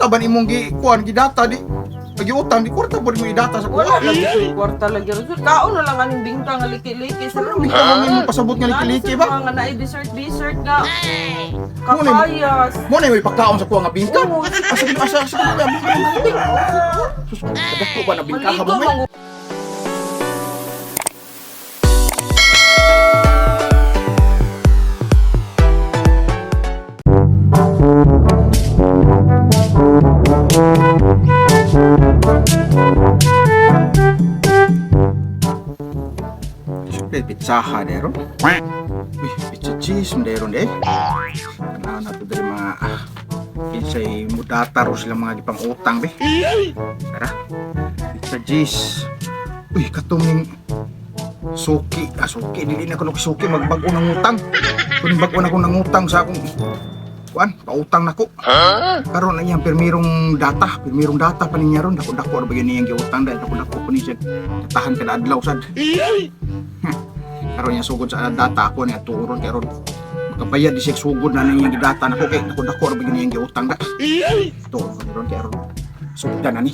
Kwarta ba nimong gi kuan gidata di? Pag-utang di kwarta ba nimo idata sa Wala kuha? lagi ko'y kwarta lagi ron, sir. Kaon na lang aning bingka nga liki-liki, sir. Ano bingka man nimo pasabot nga liki-liki ba? Nga naay dessert nga. Mo na Kapayas. Mo na may pagkaon sa kuha nga bingka. Oo. Asa asa asa asa bingka. Sus, dako ba na bingka Maligo ha mo? man. Siyempre, pizzaha dero. Uy, pizza cheese meron eh. Tanaw na to diri mga kinsay mudata ro sila mga gipang utang be. Tara. Pizza cheese. Uy, katong suki, ah suki dili na kuno suki magbag-o ng utang. Kun bag-o na ko ng utang sa akong kuan, pautang nako. Karon na iyang pirmirong data pa niya ron, dako-dako ra ba yun niyang giutang dahil dako-dako pa niya siya tahan kada adlaw sad. Karon niya sugod sa data ako niya turon kay ron makabayad di siya sugod na niyang gidata nako kay dako dako ra ba yun niyang giutang da. Turon ron kay ron sugdan na ni.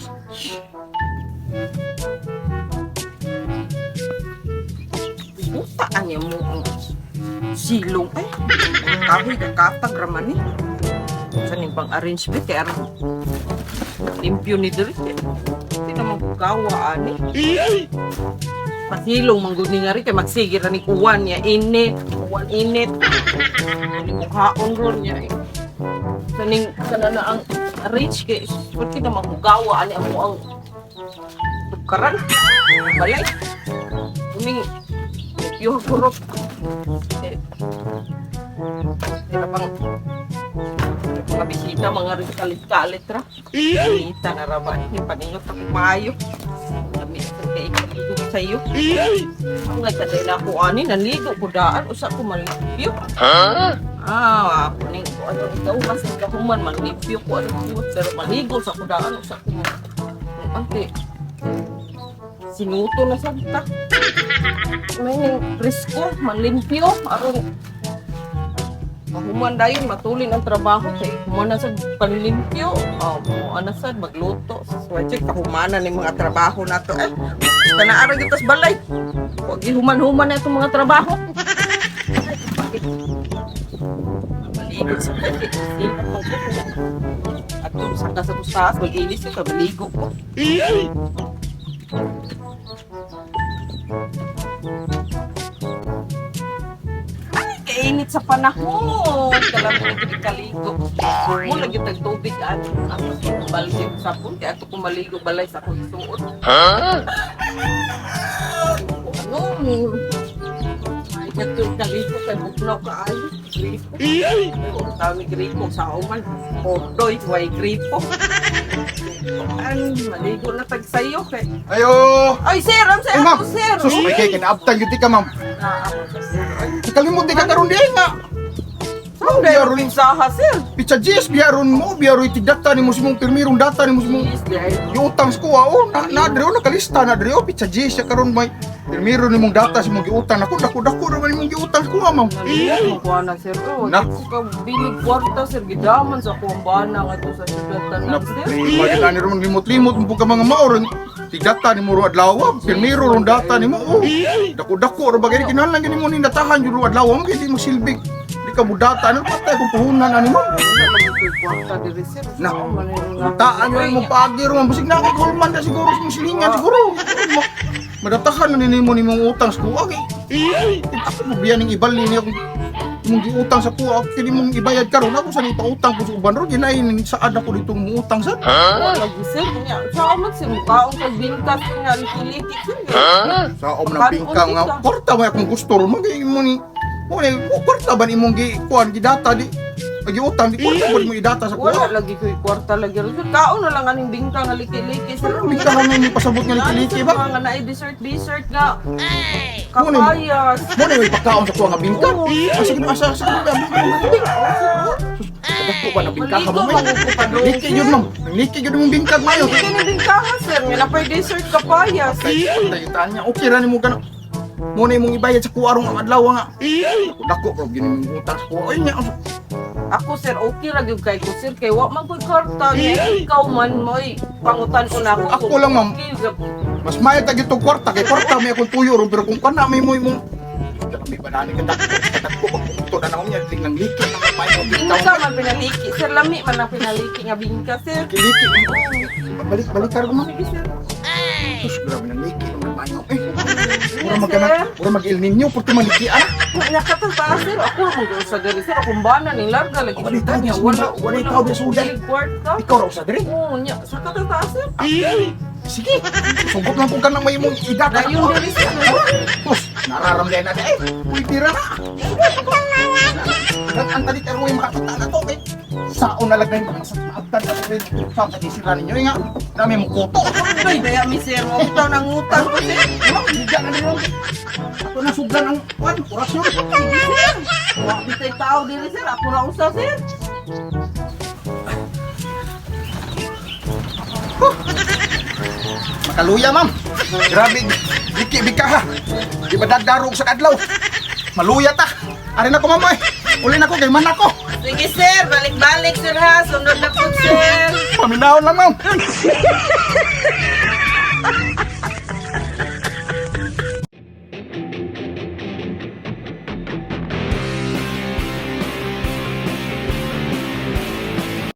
Puta niya mo ang silong ay. Ang kahoy kakatag raman eh. Sa ning pang arrangement kay aron limpyo ni diri. Di naman ko gawa ani. Pasilong manggod ni nga rin kay magsige ra ni uwan niya init, uwan init. Ani mukhaon ron niya eh. Sa ning sana na ang arrange kay pati naman ko gawa ani amo ang tukaran. Balay. Uning yung kurot. Eh, sila pang mga bisita, mga rin kalit-kalit ra. Bisita na ra ba? Yung paningot ako maayo. Lami sa kay ikaligo sa iyo. Ang nga sa na ako ani, naligo ko daan, usa ko malipyo. Ah, ako ning ko ano ikaw kasi kahuman manlipyo ko ano ko pero maligo sa ko daan usa ko. Ante sinuto na sa ta. May ning presko, manlimpyo, aron mahuman dayon matulin ang trabaho kay human na sa panlimpyo, oh, mo ana sad magluto. So check kahumanan ni mga trabaho nato eh. Kana ara gyud tas balay. Wag gihuman-human na itong mga trabaho. Ay, bakit? Maligo sa kay. At kung saan ka sa kusas, mag-inis ka, maligo ko. Ay, kainit sa panahon. Kalam mo na kaligo. Mo lagi tag tubig at ako balde sabon kay ato ko maligo balay sa akong suot. Ano? Ay, kato kaligo kay bugnaw kaayo. Gripo. Ay, wa tawag ni gripo sa uman. Odoy, way gripo. An, maligo na tag sayo kay. Ayo. Ay, sir, ang sir, Ay, ma'am. ako, sir. Sus, may kay kinaabtan gyud di ka ma'am. Ah, ako, sir. Ay, Ikalimot di ka karon di nga. saan Biyaro dahil pinsaha, sir? Pizza cheese biyaron mo, biyaro itigdata nimo sa imong pirmirong data nimo sa imong Please, dahil giutang sa kuha oh na na diri oh, nakalista na diri oh pizza cheese siya karon may pirmiro nimong data sa imong giutang nako dako dako ra man imong giutang sa kuha ma'am. Nalimutan ko na, sir. Oh, Na. na. Ko ka bilig kwarta, sir. Gidaman sa akong bana nga to sa syudad Na tanan, sir. magita ni ron limot-limot mo ka mga mao ron tigdata nimo ro adlaw pirmiro ron data nimo oh dako dako ra bagay kinahanglan gani mo ning datahan jud ro adlaw mo kay di mo silbig di ka mo data ano patay kung puhunan ani mo. Wala lang ko'y kwarta diri, sir. Na. Sao man yun nga. Taan yun mo paagi ro basig na kay kulman na siguro sa mong silingan siguro. Madatahan na nimo nimong utang sa kuha kay. Ako mo biyan ning ibali niya kung imong giutang sa kuha kini mong ibayad karon ako sa ipautang ko sa uban ro ginay ning saad ako dito mong utang sa. Wala lagi, sir. Nya, sao man, sir. Mukaon kag bingkas nga liki-liki, sir. Sa om ng bingka nga kwarta may akong gusto ron magay mo ni mo ni mo kwarta ba nimong gi kuan gidata di giutang di kwarta ba mo idata sa Wala kuha. lagi ko'y kwarta lagi ron, sir. Kaon na lang aning bingka nga liki-liki, sir. Bingka man mo pasabot nga liki-liki ba? Nga naay dessert nga. Mo na- Kapayas. Mo na may pagkaon sa kuha nga bingka. Asa gid asa asa gid bingka. Dako ba na bingka ka mo? Maligo man ko pa doon. Liki yun ma'am. Liki yun mong bingkag mayo. Hindi ni bingkaha, sir. Nga napay dessert kapayas. Patay tayo niya. Okay ra nimo gano. Mo na imong ibayad sa kuha rong ang adlaw nga. Dako dako bro gini mong utang sa kuha. Ay nya. Ako sir, okay ra gyud kay ko sir kay wa man koy kwarta niya. Ikaw man moy pangutan-on ako. Ako lang, ma'am. Okay, ra- Mas maayo tag itong kwarta kay kwarta may akong tuyo ron pero kung kana may mo imong may banani ka dagko ito na naon niya tingnan liki na may maayo Unsa bitaw. man pinaliki sir, lami man ang pinaliki nga bingka sir. Kiliki. Balik balik ka ma'am. Sige sir. Sus, grabe nang liki ng maayo eh. Sige, Mura magana, sir. mura mag El Niño porque maliki ana. Nakatata sir, ako ra man sa diri sir, akong bana ning larga lagi. Wala tao niya, di sudan, wala tao di sudan. Dili kwarta. Ikaw ra usa diri. Oo, nya, sa katata sir. Sige. Sugot lang kung kanang may imong idata. Dayon diri sir. Sus, nararamdaman na di eh. Uy, tira na. Ang talit pero yung makakita na to eh. Saon na lang na yung maagtan na to eh. Saan sa disira ninyo eh nga. Dami mong kuto. Ay, daya mi sir, wa bitaw nangutang ko sir. Ma'am, bigyan na ninyo. Ako na suglan ang kwan, orasyon. Sige sir. Wa bitay tao diri sir, ako ra usa sir. Makaluya, ma'am. Grabe, liki bika ha. Di ba dagdarog sa kadlaw? Maluya ta. Arin ako, ma'am eh. Ulin ako kay man ako. Sige sir, balik-balik sir ha, sunod na po sir. Paminahon lang, ma'am.